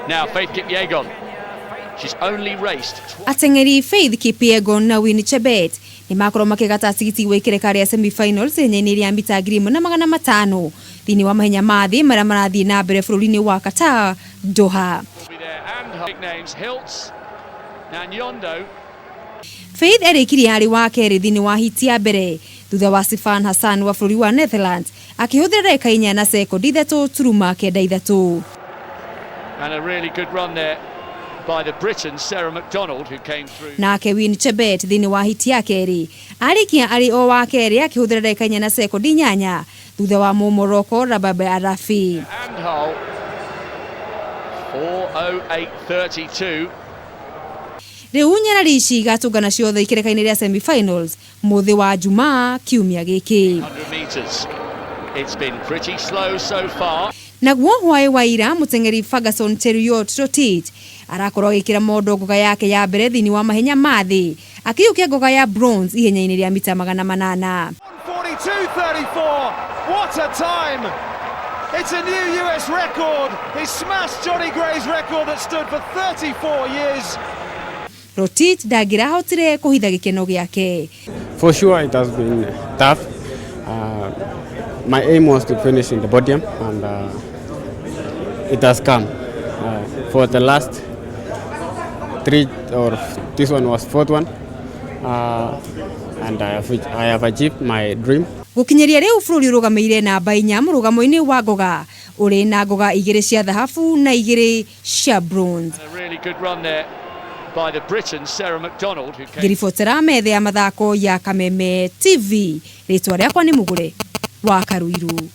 Now Faith Kipyegon, she's only raced Ateng'eri Faith Kipyegon na Winnie Chebet nĩ makorwo makĩgata tigiti wa ikereka rĩa semi-finals ihenya-inĩ rĩa mita 1500 thĩinĩ wa mahenya ma thĩ marĩa marathiĩ na mbere bũrũri-inĩ wa Qatar, Doha. Will be there and her big names Hiltz, Nanyondo. Faith erĩkirie arĩ wa kerĩ thĩinĩ wa hiti ya mbere thutha wa Sifan Hassan wa bũrũri wa Netherlands akĩhũthĩra ndagĩka inya na sekondi ithatũ turuma kenda ithatũ. And a really good run there by the Briton Sarah McDonald, who came through. Nake Win Chebet thĩinĩ wa hiti ya kerĩ arĩkia arĩ o wa kerĩ akĩhũthĩra ndagĩka inya na sekondi inyanya thutha wa Mũmoroko Rababe Arafi. And Hull, 4:08.32. Rĩu nyarari ici igatũngana ciothe ikereka-inĩ rĩa semi-finals mũthĩ wa Jumaa kiumia gĩkĩ. 100 metres. It's been pretty slow so far. Naguo hwaĩ wa ira mũteng'eri Ferguson Cheruiyot Rotich arakorwo agĩkĩra mondo ngoga yake ya mbere thĩinĩ wa mahenya ma thĩ akĩiyũkia ngoga ya bronze ihenya-inĩ rĩa mita 800. 42.34. What a time! It's a new US record. He smashed Johnny Gray's record that stood for 34 years. Rotich ndangĩrahotire kũhitha gĩkeno gĩake. For sure, it has been tough. My aim was to finish in the podium, and it has come. For the last three, or this one was fourth one, and I have achieved my dream. Gũkinyĩria rĩu bũrũri ũrũgamĩire namba inya mũrũgamo-inĩ wa ngoga ũrĩ na ngoga igĩrĩ cia thahabu na igĩrĩ cia bronze. And a really good run there by the Briton Sarah McDonald, who came Ngĩribotera metha ya mathako ya Kameme TV, rĩtwa rĩakwa nĩ Mũgũre wa Karuiru.